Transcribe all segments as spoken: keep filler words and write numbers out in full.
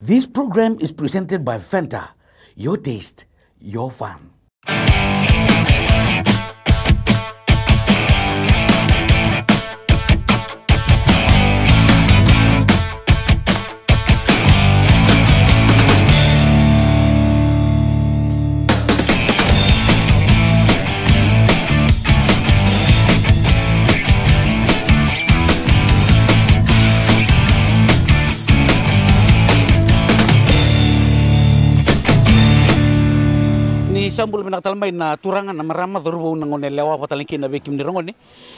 This program is presented by Fanta, your taste, your fun. Ni sa bula vinaka tale mai na turaga, na marama, cauravou, na gone yalewa, vata tale kina vei kemuni ragone.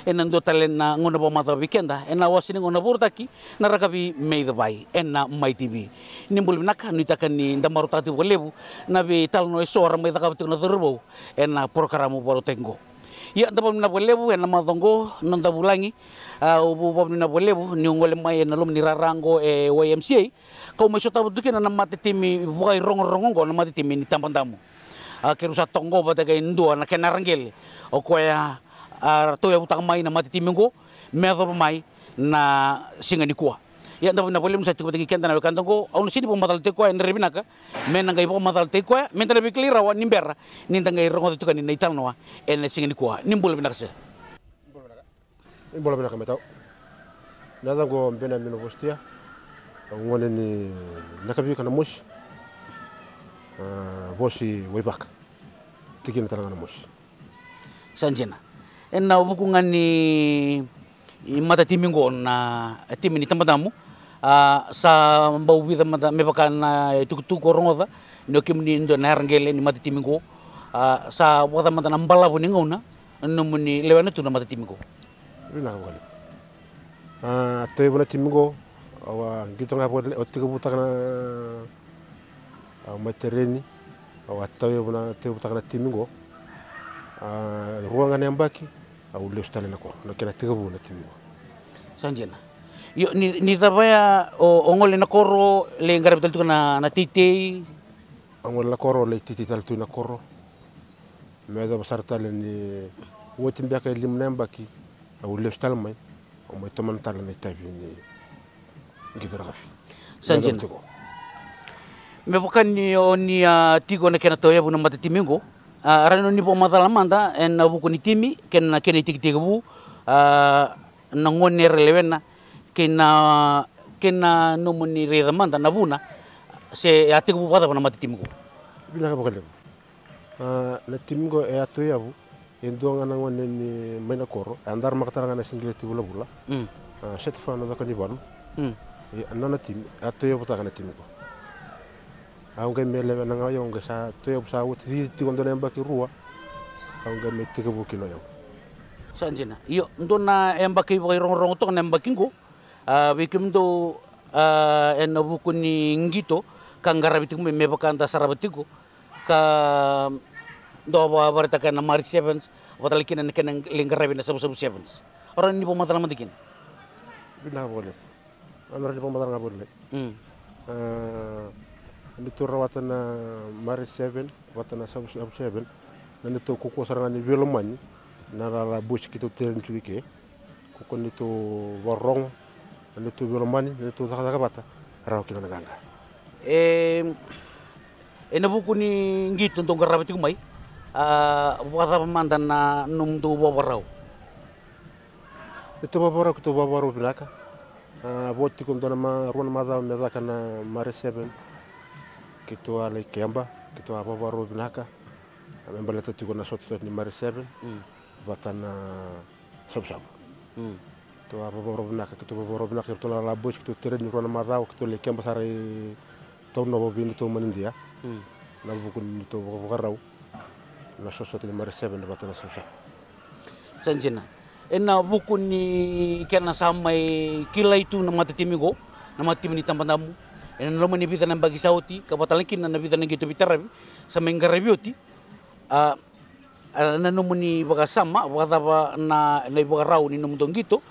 Ena dua tale na gauna vakamacawa vei keda ena wase ni gauna vakarautaki na rakavi Me iCavai ena Mai T V. Ni bula vinaka, nuitaka ni da marautaka tiko vakalevu na veitalanoa eso era mai cakava tiko na cauravou ena porokaramu vakarautaki oqo. Ia, da vakavinavinaka vakalevu ena macawa oqo, noda vulagi. A, au vakavinavinaka vakalevu niu gole mai ena loma ni rara oqo e Y M C A, kau mai sotava tu kina na matatimi vakairogorogo oqo, na matatimi ni Tabadamu. A, keirau sa toka oqo vata kei dua na kena raqele, o koya a tauyavutaka mai na matatimi oqo me yacova mai na siga nikua. Ia, da vakavinavinaka vakalevu ni sa tiko vata kei keda na wekada oqo. Au na sega ni vakamacalataki koya, ena rairai vinaka me na qai vakamacalataki koya, me da na veikilai rawa ni bera ni da qai rogoca tiko yani na italanoa ena siga nikua. Ni bula vinaka sir. Ni bula vinaka mai tau. Na yacaqu o Benjamin Vostia. Au gone ni Nakavika, Namosi. A, vosi Waivaka. Tikina tale ga Namosi. Sa dina. Ena vuku ga ni matatimi oqo, na timi ni Tabadamu, a, sa bau vica mada, me vaka na itukutuku au rogoca, ni o kemuni e dua na yaraqele ni matatimi oqo. A, sa vakacava mada na balavu ni gauna na nomuni lewena tu na matatimi oqo? Vinaka vakalevu. A, tauyavu na timi oqo, au a qito ga vakalailai, au tekivutaka na, au mai tereni, au a tauyavu na, tauyavutaka na timi oqo. A, rua ga na yabaki au lesu tale na koro, na kena tekivu na timi oqo. Sa dina. Io, ni, ni cava ya o, o gole na koro, lai qaravi tale tiko na, na teitei? Au gole na koro, lai teitei tale tu na koro. Me yacova sara tale ni oti beka e lima na yabaki, au lesu tale mai, au mai tomana tale na itavi ni qito rakavi. Sa dina. Me vaka ni o ni a tiko na kena tauyavu na matatimi oqo, a, rawa ni vakamacala mada ena vuku ni timi kei na kena itekitekivu, a, na gone era lewena, kei na, kei na nomuni raica mada na vuna se a tekivu vakacava na matatimi oqo? Vinaka vakalevu. A, na timi oqo e a tauyavu e dua ga na gone ni mai na koro, e a daramaka tale ga na sigileti vulavula. Mm. A, Setefano Cokanivalu. Mm. Ia, na nona timi, a tauyavutaka na timi oqo. Au qai mai lewena ga o yau, au qai sa tauyavu, sa oti tiko dua na yabaki rua, au qai mai tekivu kina o yau. Sa dina. Io, dua na yabaki vakairogorogo toka na yabaki oqo, a, vei kemudou, a, ena vuku ni qito ka qaravi tiko mai, me vaka da sarava tiko, ka dau vakaraitaka na Mari Sevens, vata tale kina na kena lai qaravi na Savusavu Sevens. O rawa ni vakamacala mada kina? Vinaka vakalevu. Au na rawa ni vakamacala ga vakalailai. Mm. A, neitou rawata na Mari Seven vata na Savusavu Seven, na neitou kaukauwa sara ga ni veilomani, na lala boys keitou tereni tiko i ke. Ko neitou vakarorogo, na neitou veilomani, na neitou cakacaka vata, rawa kina na qaqa. E, ena vuku ni qito dou qarava tiko mai, a, vakacava mada na nomudou vakavakarau? Neitou vakavakarau, keitou vakavakarau vinaka. A, vo tiko dua na ma, rua na macawa me caka na Mare Seven, keitou a lai keba, keitou a vakavakarau vinaka. A, me baleta tiko na sotasota ni Mare Seven, mm, vata na Savusavu. Mm. Keitou a vakavakarau vinaka, keitou vakavakarau vinaka, keitou na lala boys, keitou tereni rua na macawa, keitou lai keba sara i Taunovo vei neitou manidia. Mm. Na vuku ni neitou vakavakarau na sotasota ni Mare Seven vata na Savusavu. Sa dina. Ena vuku ni kena sa mai kilai tu na matatimi qo, na matatimi ni Tabadamu, ena loma ni vica na yabaki sa oti, ka vata tale kina na vica na qito veitaravi sa mai qaravi oti, a, a, na nomuni vakasama, vakacava na, na ivakarau ni nomudou qito,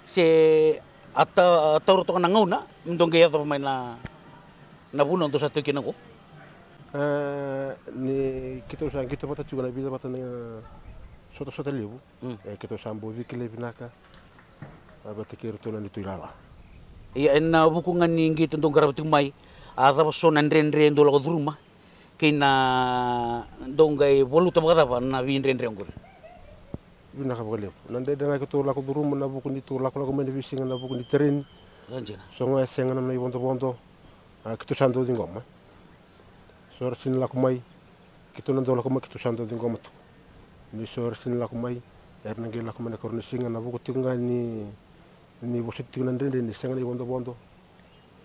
se a ta, taura toka na gauna me dou qai yacova mai na, na vanua dou sa tu kina qo? A, ni keitou sa qito vata tiko na vica vata na sotasota levu. Mm. E, keitou sa bau veikilai vinaka, a, vata kei iratou na neitou ilala. Ia, ena vuku ga ni qito dou qarava tiko mai, A cava so na dredre dou lako curuma kei na dou qai valuta vakacava na veidredre oqori? Vinaka vakalevu. Na dredre ga keitou lako curuma na vuku ni tou lakolako mai na veisiga na vuku ni tereni. Sa dina. So ga e sega na nona ivodovodo, a, keitou sa dau ciqoma. So era sini lako mai, keitou na dau lako mai, keitou sa dau ciqoma tu. Ni so era sini lako mai, era na qai lako mai na karua ni siga, na vuku tiko ga ni, ni vosoti tiko na dredre ni sega na ivodovodo,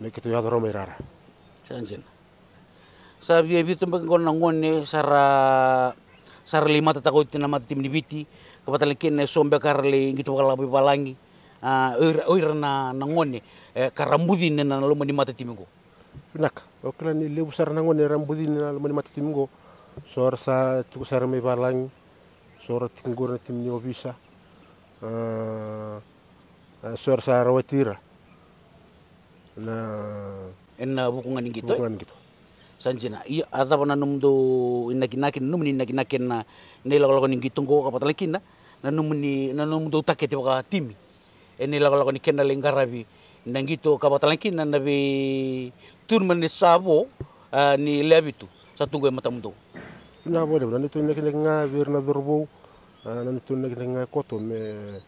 me keitou yaco rawa mai rara. Sa dina. Sa via vitu beka qo na gone sa ra, sa ra lai matataka oti na matatimi ni Viti, ka vata tale kina e so beka ra lai qito vakalako veivalagi, a, o ira, o ira na, na gone, e, ka ra bucini ena loma ni matatimi qo. Vinaka. Au kila ni levu sara na gone era bucini ena loma ni matatimi qo. So era sa tiko sara mai valagi, so era tiko qori na timi ni ovisa. A, a, so era sa rawati ira. Na ena vuku ga ni qito, vuku ga ni qito. Sa dina. Ia, a cava na nomudou inakinaki, na nomuni inakinaki ena, na ilakolako ni qito qo, ka vata tale kina na nomuni, na nomudou takete vakatimi ena ilakolako ni kena lai qaravi na qito, ka vata tale kina na veituruma ni sa vo, a, ni lewe vitu sa tu qo e matamudou? Vinaka vakalevu. Na neitou inakinaki ga vei ira na cauravou, a, na neitou inakinaki ga e koto me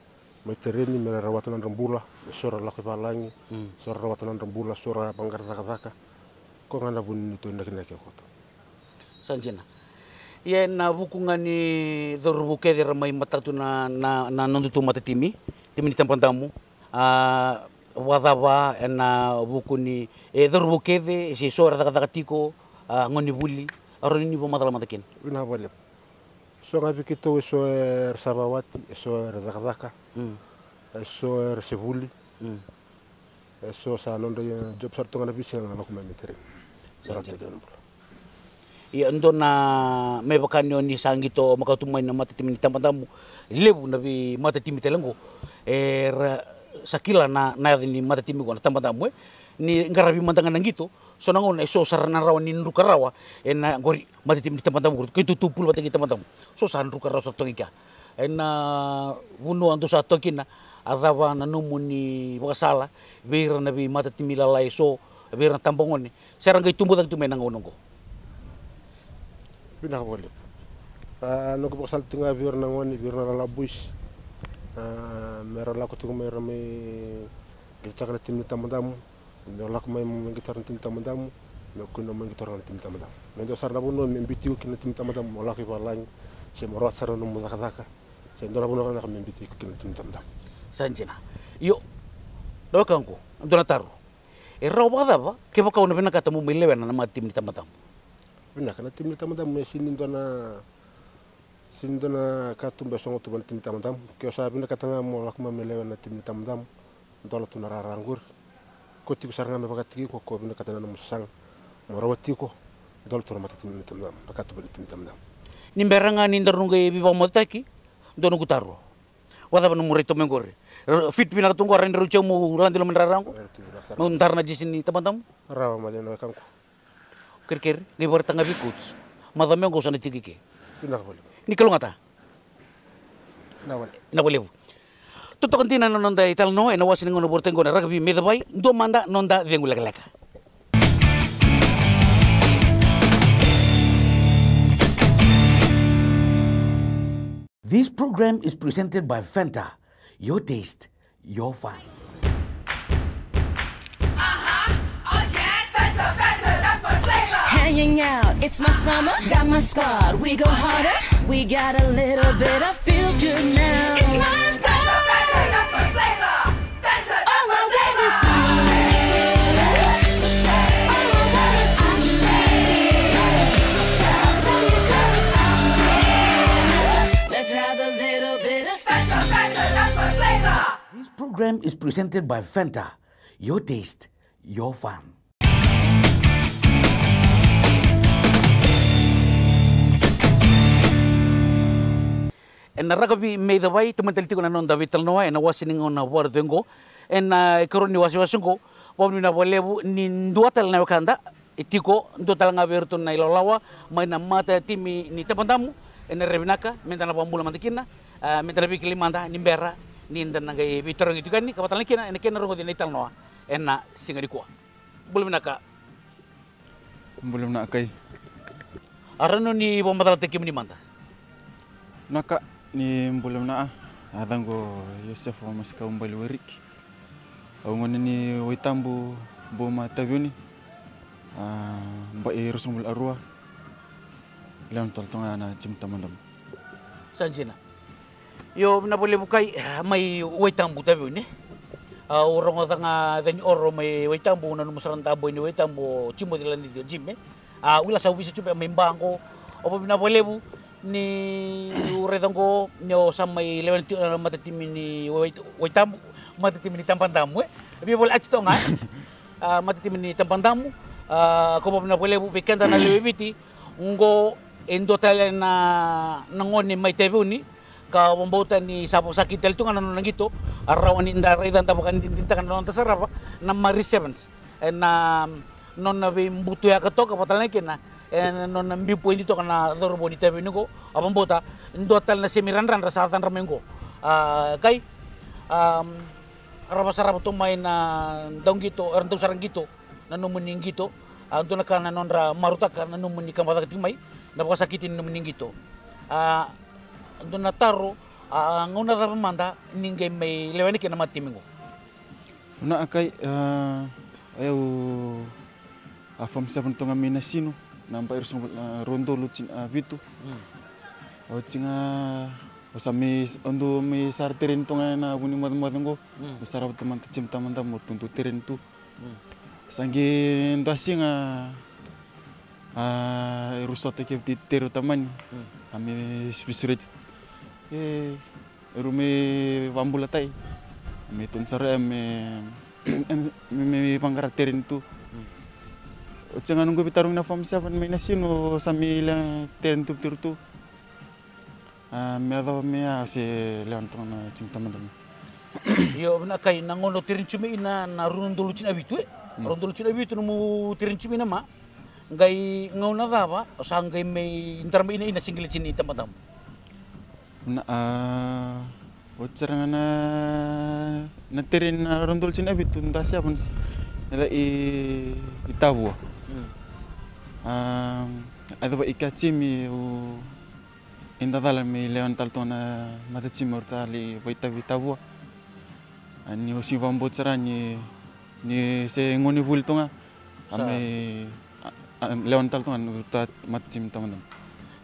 mai tereni me ra rawata na nodra bula, me so ra lako i valagi, mm, so ra rawata na nodra bula, so ra vaqara cakacaka. Ko ga na vu ni neitou inakinaki e koto. Sa dina. Ia ena vuku ga ni cauravou kece era mai matata tu na, na, na nodatou matatimi, timi ni Tabadamu, a, vakacava ena vuku ni, e, cauravou kece se so era cakacaka tiko, a, gonevuli, a, rawa ni vakamacala mada kina? Vinaka vakalevu. So ga vei keitou e so era sa vakawati, e so era cakacaka, mm, e so era se vuli, mm, e so sa nodra, e, job sara tu ga na veisiga na lako mai me tereni. Sa, sa rauta tiko na bula. Ia, dua na, me vaka ni o ni sa qito makawa tu mai na matatimi ni Tabadamu, levu na veimatatimi tale qo era sa kila na, na yaca ni matatimi qo na Tabadamu, e, ni qaravi mada ga na qito. So na gauna e so sara na rawa ni druka rawa ena qori matatimi ni Tabadamu qori, keitou tu pulu vata kei Tabadamu. So sa druka rawa sa toki kea. Ena vanua dou sa toki kina, a cava na nomuni vakasala vei ira na veimatatimi lalai e so, vei ira na tabagone se ra qai tubu cake tu mai na gauna oqo? Vinaka vakalevu. A, noqu vakasala tiko ga vei ira na gone, vei ira na lala boys, a, me ra lako tiko mai, ra mai qitotaka na timi ni Tabadamu. Me o lako mai mo mai qito na timi Tabadamu, me o kua ni mai qito na timi Tabadamu. Me dua sara na vanua me biuti iko kina na timi Tabadamu, mo lako i valagi, se mo rawata sara na nomu cakacaka, se dua na vanua vinaka me biuti iko kina na timi Tabadamu. Sa dina. Io, na wekaqu, dua na taro. E rawa vakacava kevaka o na vinakata mo mai lewena na matatimi ni Tabadamu? Vinaka, na timi ni Tabadamu e sini dua na Sini dua na katuba e sogo tu vua na timi ni Tabadamu. Ke o sa vinakata ga mo lako mai me lewena na timi ni Tabadamu, dola tu na rara qori. Ko tiko sara ga me vakataki iko, ko vinakata na nomu sasaga mo rawati iko, dola tu na matatimi ni Tabadamu, na katuba ni timi ni Tabadamu. Ni bera ga ni daru qai veivakamotetaki, dua noqu taro. Vakacava nomu rai tu mai qori? Fit vinaka tu qo, rai drau tiko mo lade loma ni rara qo? Mo dara na jisi ni Tabadamu? Rawa mada na wekaqu. Kerekere, qai vakaraitaka ga vei coach. Macawa mai qo sa na tiko i ke. Vinaka vakalevu. Ni kalougata. Vinaka vakalevu. Vinaka vakalevu. Totoka dina na noda italanoa ena wase ni gauna vakarautaki qo na rakavi mai Cavai, dua mada noda cegu lekaleka. This program is presented by Fanta, your taste, your fun. Uh-huh. Oh, yes. Fanta, Fanta, that's my flavor. Hanging out, it's my summer. Got my squad, we go harder. We got a little bit of feel good now. It's my Fanta, Fanta, that's my flavor. Fanta, that's my flavor. All I wanna do, all I wanna do, let's have a little bit of Fanta, Fanta, that's my flavor. This program is presented by Fanta. Your taste, your fun. Ena rakavi mai Cavai, tomani tale tiko na noda veitalanoa ena wase ni gauna vakarautaki qo. Ena ikarua ni wasewase qo, vakavinavinaka vakalevu ni dua tale na wekada e tiko, dua tale ga vei iratou na ilawalawa mai na matatimi ni Tabadamu, ena rere vinaka, meda na vakabula mada kina, a, meda na veikilai mada ni bera ni da na qai veitarogi tiko yani, ka vaka tale kina ena kena rogoci na italanoa ena siga nikua. Bula vinaka. Bula vinaka, Kai. A rawa ni vakamacalataki kemuni mada? Vinaka, ni bula vinaka. A yacaqu o Iosefa Masikau Baliwariki. Au gone ni Waitabu, Boma, Taveuni. A, bai ruasagavulu karua. Lewe ni talo tu ga na timi Tabadamu. Sa dina. Io, vinaka vakalevu, Kai, mai Waitabu, Taveuni. A, au rogoca ga Cenioro mai Waitabu, na nomu sara dabu ni Waitabu, o Jimoci Ladici, o Jime. A, au kila sa ovisa tu mai Ba qo. Au vakavinavinaka vakalevu ni o raica qo ni o sa mai lewe ni ti-, a, matatimi ni Wai-, Waitabu, matatimi ni Tabadamu, e. Via vole ati toga, e. A, matatimi ni Tabadamu. A, au vakavinavinaka vakalevu vei keda na lewe i Viti. Qo e dua tale na, na gone mai Taveuni, ka vakabauta ni sa vakasakiti tale tu ga na nona qito, a rawa ni da raica, da vakadinadinataka na noda sarava na Marist Sevens. Ena nona veibutuyaka toka, vata tale ga kina ena nona biu poidi toka na cauravou ni Taveuni qo. Au vakabauta e dua tale na semi radradra sa cadra mai qo. A, Kai, a, ra vakasarava tu mai na dauqito, era dau sara qito na nomuni qito. A, dua na ka na nodra marautaka na nomuni kaba caka tiko mai, na vakasakiti ni nomuni qito. A, dua na taro, a, gauna cava mada ni qai mai lewena kina na matatimi qo? Vinaka, Kai, a, au a form seven tu ga mai Nasinu, na bai ruasagavulu, a, rua na udolu tini, a, vitu. Mm. Oti ga, au sa mai, au dau mai sara tereni tu ga ena vu ni mocemoce qo. Mm. Au sarava tu mada na timi Tabadamu, au dau tereni tu. Mm. Sa qai dua siga, a, e ru sota kei vei tere o tamani. Mm. A me vesureti. E, e ru me vabulatai. A me tonu sara, a me, me, me vaqara tereni tu. Mm. Oti ga noqu veitarogi na form seven mai Nasinu, sa me lewe tereni tu, tiro tu. A, me yacova me a se lewe ni toka na timi Tabadamu. Io, vinaka, Kai, na gauna o tereni tu mai ina na rua na udolu tini na vitu, e? Mm. Rua na udolu tini na vitu nomu tereni tu mai ina, ma qai gauna cava o sa qai mai dara mai ina, ina sigileti ni Tabadamu? Na, a, oti sara ga na, na tereni na rua na udolu tini na vitu, da sevens, e, i, i Tavua. Mm. A, a yacova i ka timi, au, eda cala me lewe ni talo tu ga na matatimi, au ratou lai vakaitavi i Tavua. A, niu sega ni vakabauta sara ni, ni se gone vuli tu ga. A, sa me, a, a, lewe ni talo tu ga na matatimi Tabadamu.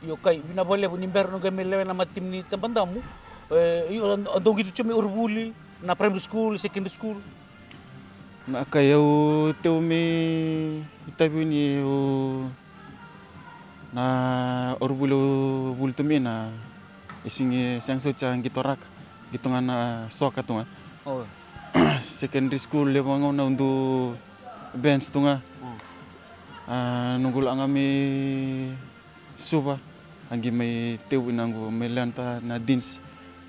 Io, Kai, vinaka vakalevu, ni bera ni qai me lewe na matatimi ni Tabadamu, e, io, a, a dau qito tu mai Orovuli, na primary school, secondary school? Na, Kai, au teu mai Taveuni, au na Orovuli au vuli tu mai na, e sega, sega soti a qito raka, qito ga na soka tu ga. O. Secondary school levu ga gauna au dau bench tu ga. Mm. A, noqu lako ga mai Suva, a qai mai teu ina qo me lewe ni talo na Deans,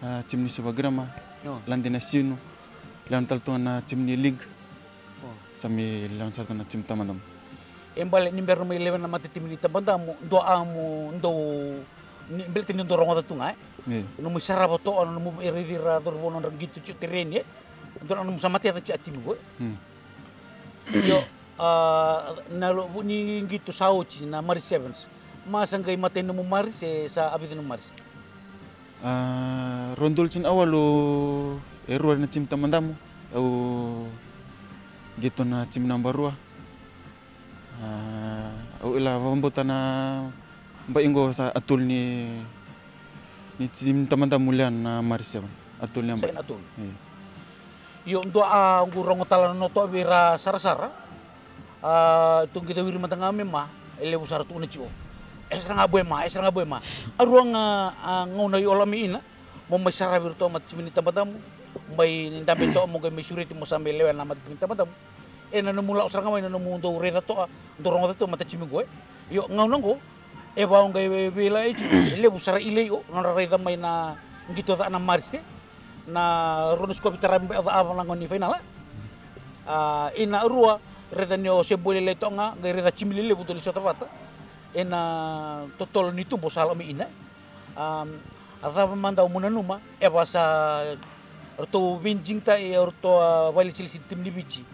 a, timi ni Suva Grammar, o, Ladi Nasinu, lewe ni talo tu ga na timi ni league. O. Sa me lewe ni talo tu ga na timi Tabadamu. E bale ni bera ni mai lewe na matatimi ni Tabadamu, dua a mo dau, ni, baleta ni dau rogoca tu ga, e? Io. Nomu sarava toka, nomu raici ira cauravou nodra qito tiko tereni, e? Dua na nomu sa mateca tiko a timi qo, e? Mm. Io, a, na lo-, vu ni qito sa oti na Marist Sevens. Ma sa qai matai nomu Marist, e sa a vica nomu Marist? A, rua na udolu tini na walu, e rua na timi Tabadamu, au qito na timi naba rua. A, au kila vakabauta na bai qo sa a tolu ni, ni timi Tabadamu lewe na Marist Seven. A tolu ni bai. Sa na tolu. Io. Io, dua a qu rogo tale na noto vei ira sarasara. A, tou qai cawiri mada ga mai Ma, e levu sara tukuna tiko. E sara ga boy Ma, e sara ga boy Ma. A rua ga, a, gauna i ola mai ina, mo mai saravi iratou a matatimi ni Tabadamu, mai ni dabe toka mo qai mai sureti mo sa mai lewe na matatimi ni Tabadamu. E na nomu lau sara ga mai na nomu dau raica toka, dau rogoca toka matatimi qo, e. Io, gauna qo, e vau qai veilagai tiko, e levu sara i lai o, nodra raica mai na qito ca na Marist, e. Na rua na sikovi taravi bai o ca a vanaqo ni fainala. A, ina rua, raica ni o se boi lailai toka ga, qai raica timi lelevu dau lai sota vata. E na totolo ni tubu sa lau mai ina. A, a cava mada o mu nanuma, e va sa ratou veidigitaki, e ratou a vailesilesi timi ni Viti.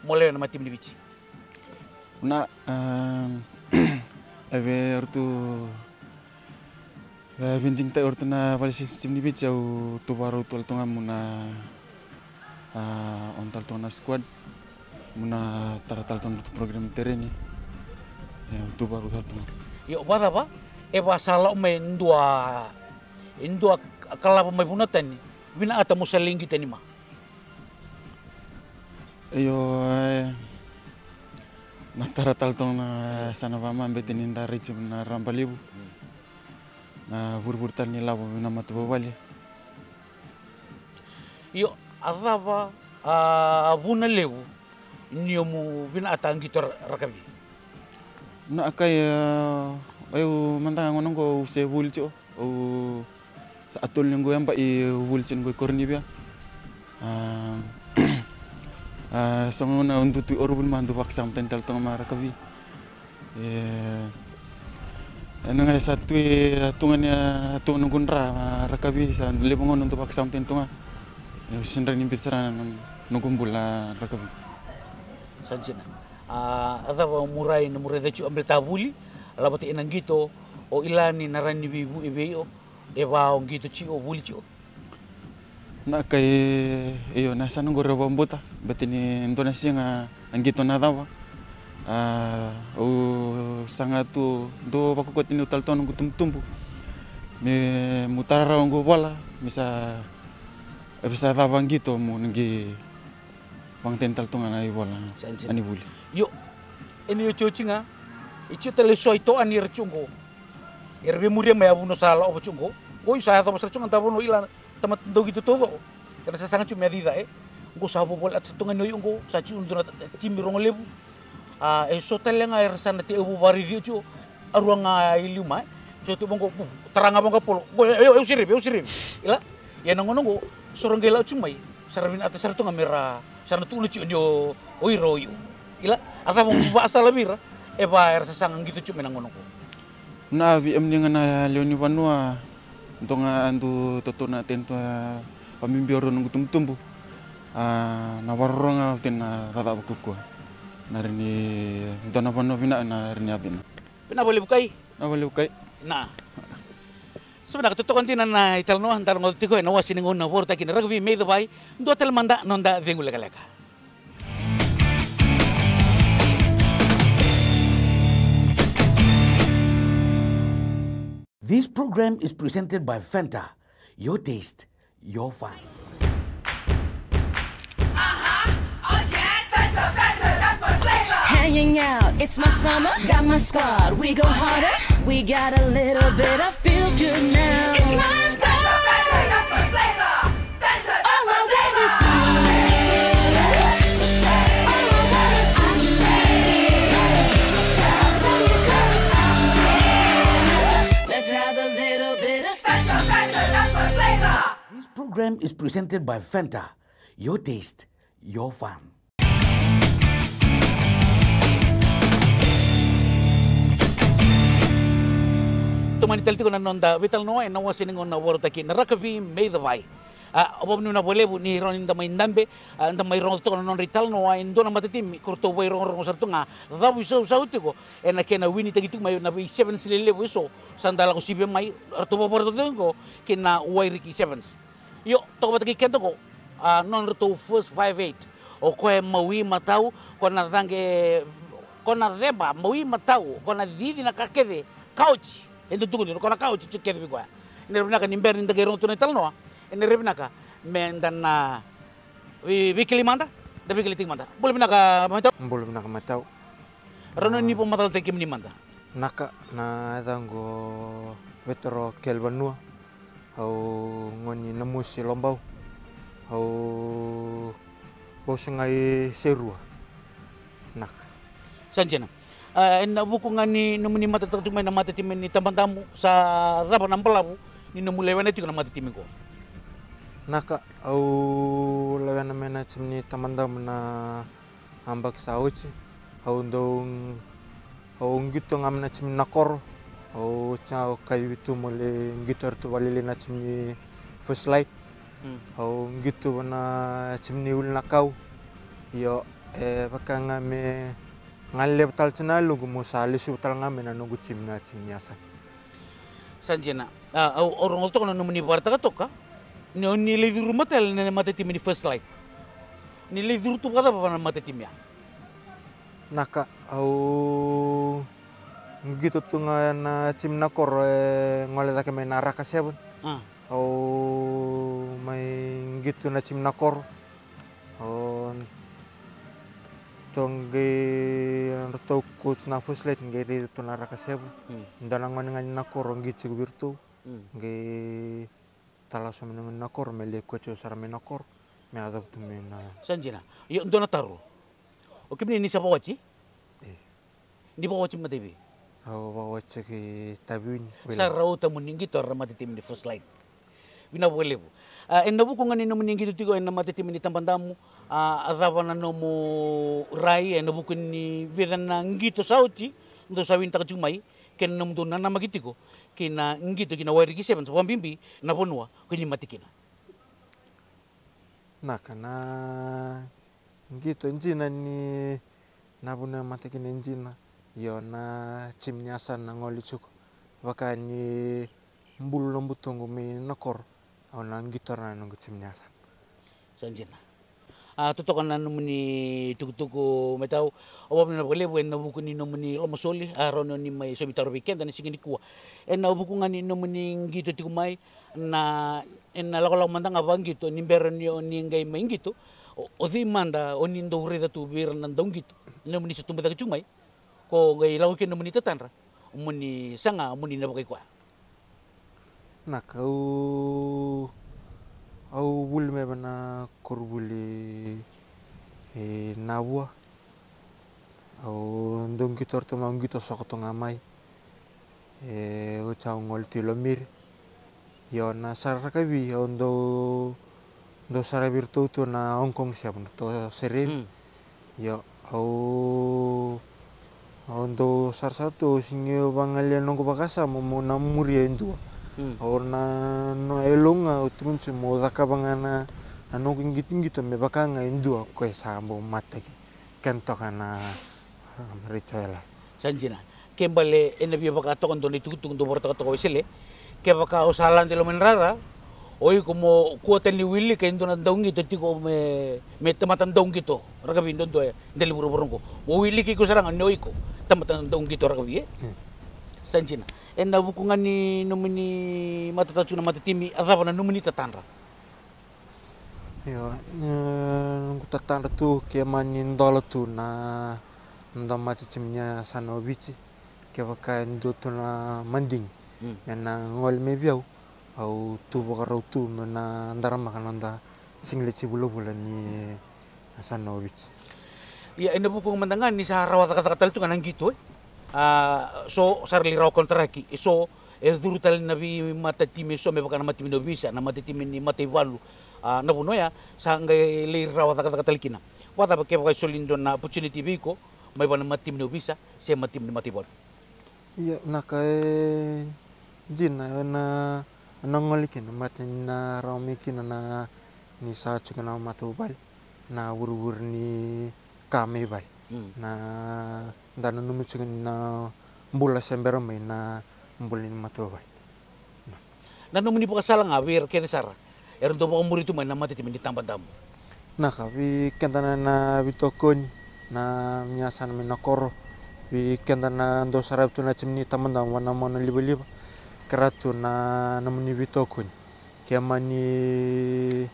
Mo lewe na matatimi ni Viti. Na, ah, eve ortu, eh, vinjing tai ortu na vale sisi ni Viti, au tu varau tu alto nga muna, ah, on tu alto na squad, muna tara tu alto na program tereni, eh, tu varau tu alto. Io, vacava, eva sa lau mai dua, e dua kalava mai vuna tani, vina ata mo sa legi tani ma. Io, eh, na tara tale toka na sana vama bete ni da raici na raba levu. Na vurivuri tale ni lavo na matavuvale. Io, a cava a vuna levu ni omu vina ata qito ra-, rakavi? Na kai, eh, eu mada ga gona qo au se vuli tio. Au sa atolu ni qo yaba i vuli tio ni qo i Koronivia. Ah, ah, so gauna au dutu i Orovuni ma du vakasama tani tale toga ma rakavi. E, ena ga sa tu e, a tuga ni, a tuga noqu dra, ah, rakavi, sa levu gauna du vakasama tani toga. E, sindra ni bitsara na noqu bula rakavi. Sa jina. Ah, a cava murai na murai dati o Ambeleta vuli, lavata ina qito, o ilani na rani vivu e vei o, e va o qito tio, o vuli tio. Na kai, io, na sa noqu rau vabuta, bete ni dua na siga a qito na cava. Ah, au saga tu, dua vakokoti ni u tale toga noqu tubutubu. Me mu tara rawa qo vola, me sa, e sa cava qito mo na qi Vakateitei tale tu ga na ivola. Sa jina. Ani vuli. Io. Ena iotioti ga, e tio tale so i toa ni era tio qo. Era veimuria mai a vuna sa laova tio qo. Qo i sa yacova sara tio ga da vanua ila tamata dau qito taucoko. Era sasaga tio me a cica e. Qo sa vovolea sara tu ga ni o io qo, sa tio dua na timi rogo levu. A, e so tale ga era sa na te evu varici tio. A rua ga i liu mai. So tu qo, tara ga vaqo polo. Qo, e, e, e, au serevi, au serevi. Ila. Ia na gauna qo, so ra qai lau tiko mai, sa ra vinakata sara tu ga me ra, sa ra na tukuna tiko ni o, o ira o io. Ila, a cava mo vaasala vei ira, e va era sasaga qito tiko mai na gauna qo. Na vei emuni ga na lewe ni vanua, dua ga a du totou na tento, a, vabibi o rau noqu tubutubu. A, na varorogo ga au tena cacava kukua. Na rai ni dua na vanua vinaka na rai ni yacuna. Vinaka vakalevu kai. Na vale ukai. Na. Sa vinaka, totoka dina na italanoa da rogoca tiko ena wase ni gauna vakarautaki na rakavi mai Cavai. Dua tale mada noda cegu lekaleka. This program is presented by Fanta. Your taste, your fun. Uh-huh. Oh, yes. Fanta, Fanta, that's my flavor. Hanging out, it's my summer. Got my squad, we go harder. We got a little bit of feel good now. It's my Fanta, Fanta, that's my flavor. Fanta, that's my flavor. All I wanna do is, all I wanna do is, all I wanna do is, let's have a little bit of Fanta, Fanta, that's my flavor. This program is presented by Fanta. Your taste, your fun. Tomani tale tiko na noda veitalanoa ena wase ni gauna vakarautaki na rakavi mai Cavai. A, au vakavinavinaka vakalevu ni rawa ni da mai dabe, a, da mai rogoca toka na nodra italanoa e dua na matatimi ko ratou vairogorogo sara tu ga, cavuisausau tiko ena kena winitaki tiko mai na vei sevens lelevu eso sa da lako sivia mai, ratou vakavakarautaki tiko qo kei na Wairiki Sevens. Io, toka vata kei keda qo, a, nodratou first five eight. O koya e Maui Matau, ko na caqe, ko na ceba, Maui Matau, ko na cici na ka kece, ka oti. E dau tukuni, ko na ka oti, tiko kece vei koya. Ena vinaka ni bera ni da qai rogo tu na italanoa, ena vinaka me da na vei, veikilai mada, da veikilai tiko mada. Bula vinaka Matau. Bula vinaka Matau. Rau na ni vakamacalataki kemuni mada. Naka, na yacaqu o Vetero Kelevanua. Au gone ni Namosi Lobau. Au vasu ga i Serua. Naka. Sa jina. A, ena vuku ga ni nomuni matataka tu mai na matatimi ni Tabadamu, sa cava na balavu ni nomu lewena tiko na matatimi qo? Naka, au lewena mai na timi ni Tabadamu na yabaki sa oti. Au dau, au qito ga mai na timi ni Nakoro. Au oti ga au kacivi tu mo lai qito eratou vakalelei na timi ni First Light. Mm. Au qito na timi ni Ulinakau. Io, e vaka ga me Ga levu tale tiko na yaloqu meu sa lesuva tale ga mai na noqu timi, na timi ni Yasana. Sa dina. A, au, au rogoca toka na nomuni vakaraitaka toka ni o ni lai curuma tale na matatimi ni First Light. Ni lai curu tu vakacava va na matatimi ya? Naka, au qito tu ga na timi na koro e gole cake mai na Raka Seven. A. Au mai qito na timi na koro. O, tou qai, ratou coach na First Light qai raica tu na Raka Seven. Mm. Dua na gone ga ni na koro qito tiko vei ratou. Mm. Qai tala so mai na gone na koro me lai coach au sara mai na koro me yacova tu mai na. Sa dina. Io, dua na taro. O kemuni ni sa vakawati? E. Ni vakawati mata i vei? Au vakawati ki Taveuni. Sa rauta mo ni qito ena matatimi ni First Light. Vinaka vakalevu. A, ena vuku ga ni nomuni qito tiko ena matatimi ni Tabadamu, a, a cava na nomu rai ena vuku ni vica na qito sa oti dou sa winitaka tiko mai, kei na nomudou nanamaki tiko ki na qito ki na Wairiki Sevens, vakabibi na vanua ko ni mate kina? Naka, na qito e dina ni na vanua e mate kina e dina. Io, na timi ni Yasana na gole tiko. Vaka ni bulu na butoqu mai na koro, au na qito rawa na noqu timi ni Yasana. Sa dina. A, totoka na nomuni tukutuku, matau. Au vakavinavinaka vakalevu ena vuku ni nomuni lomasoli, a, rawa ni o ni mai saumi taro vei keda ena siga nikua. Ena vuku ga ni nomuni qito tiko mai, na, ena lakolako mada ga vakaqito ni bera ni o ni qai mai qito, o, o cei mada o ni dau raica tu vei ira na dauqito, nomuni sa tubu cake tiko mai, ko qai lako kina nomuni tatadra, mo ni saga, mo ni na vakaikoya? Naka, au, au vuli mai vei na koronivuli e Navua. Au dau qito ratou mai, au qito soko tu ga mai. E, oti au gole tu i Lomiri. Io, na sara rakavi au dau, dau saravi iratou tu na Hong Kong Chef, na to sereni. Mm. Io, au, au dau sarasara tu, au sega ni vagalalataka noqu vakasama meu na muria e dua. Mm. Au na, na yaloqu ga au tukuna tiko meu cakava ga na, na noqu qitoqito me vaka ga e dua ko e sa bau mataki keda toka na, a, Rachel. Sa dina. Ke bale ena via vaka toka dua na itukutuku dou vakaraitaka toka, Wesele. Kevaka o sa lade i loma ni rara, o iko mo kua tani wilika e dua na dauqito tiko me, me tamata dauqito rakavi duadua e delanivuravura oqo. Mo wiliki iko sara ga ni o iko tamata dauqito rakavi, e? Hmm. Sa dina. Ena vuku ga ni nomuni matata tiko na matatimi, a cava na nomuni tatadra? Io, e, noqu tatadra tu ke mani dola tu na, na matatimi ni Yasana o Viti. Kevaka e dua tu na madigi, mm, me na gole mai vei au, au tu vakarau tu meu na daramaka na noda sigileti vulavula ni Yasana o Viti. Ia, ena vuku mada ga ni sa rawa cakacaka tale tu ga na qito, e? A, so sa ra lai rawa konitaraki, e so e curu tale na veimatatimi e so me vaka na matatimi ni ovisa, na matatimi ni mataivalu, a, na vanua oya sa qai lai rawa cakacaka tale kina. Vakacava kevaka e soli dua na opportunity vei iko mai vua na matatimi ni ovisa se matatimi ni mataivalu? Ia, naka, e dina, ena, ena gole kina, baleta ni na rawa mai kina na, ni sa tiko na matavuvale na vurevure ni ka mai vale. Mm. Na, da nanuma tiko ni na bula se bera mai na bula ni matavuvale. Na nomuni vakasala ga vei ira kece sara era dau vakamuri tu mai na matatimi ni Tabadamu. Naka, vei keda na, na veitokoni, na, ni Yasana mai na koro, vei keda na dau saravi tu na timi ni Tabadamu vua na mona livaliva, kerea tu na nomuni veitokoni. Ke mani,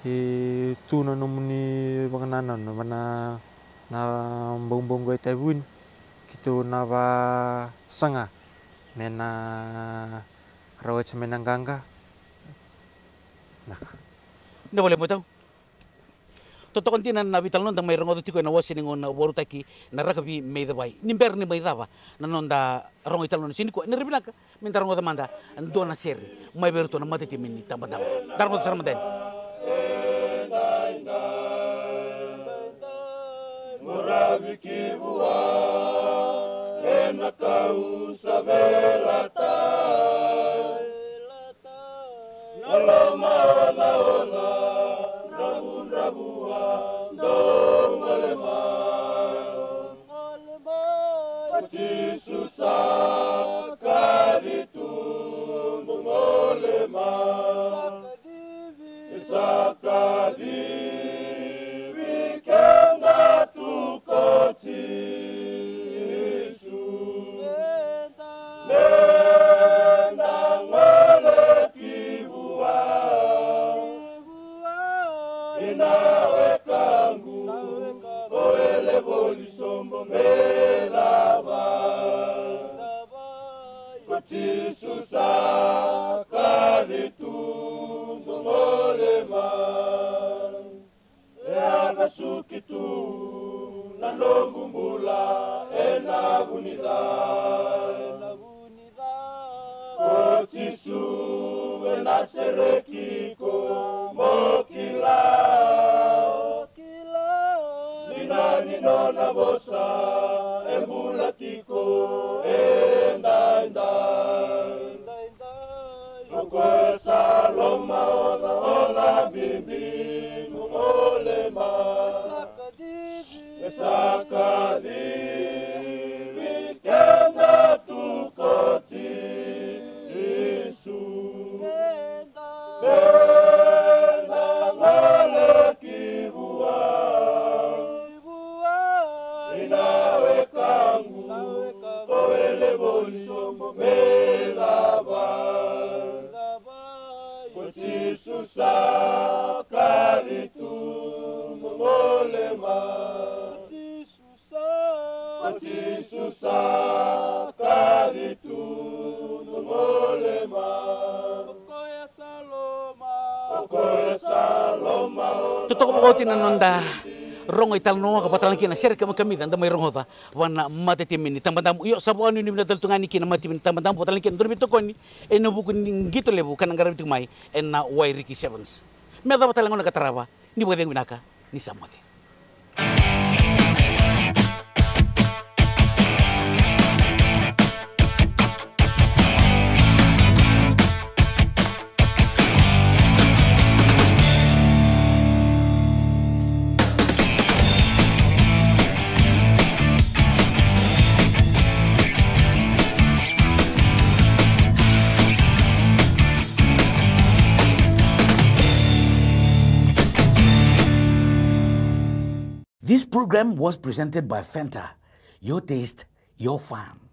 e, tu na nomuni vakanananu vua na, na bogi qo e Taveuni, keitou na vasaga me na rawati mai na qaqa. Naka. Vinaka vakalevu, matau. Totoka dina na veitalanoa da mai rogoca tiko ena wase ni gauna vakarautaki na rakavi mai Cevai. Ni bera ni mai cava na noda rogo italanoa ni siga nikua, ena rawa vinaka me da rogoca mada e dua na sere mai vei iratou na matatimi ni Tabadamu. Da rogoca sara mada yani. Moravi ki vua ena kau sa velata. Na loma ocaoca, dravudravua, dou gole mai. Jisu sa kaci tu, mo gole mai. Sa kacivi keda tu ko Jisu. Meda gole ki vua. Ina wekaqu, ko ele voli sobo me cava. Ko Jisu sa kaci tu, mo gole mai. E a vasuki tu na noqu bula ena vunica. Ko Jisu ena sereki iko mo kila. Ni na ni nona vosa e bula tiko e daidai. O koya sa lomaocaoca bibi mo gole mai. E sa kacivi keda tu ko Jisu. Meda gole ki vua. Ina wekaqu, ko ele voli sobo me cava. Ko Jisu sa kaci tu, mo gole mai. Ko Jisu sa kaci tu, mo gole mai. O koya sa lomaocaoca. Totoka vakaoti na noda rogo italanoa ka vakatalaki na sere kemikamica da mai rogoca vua na matatimi ni Tabadabu. Io, sa vakanuinui vinaka tale tu ga yani kina na matatimi ni Tabadabu vakatalaki na dua na veitokoni ena vuku ni qito levu ka na qaravi tiko mai ena Wairiki Sevens. Me yacova tale ga na gauna ka tarava, ni vakacegu vinaka, ni sa moce. This program was presented by Fanta, your taste, your fun.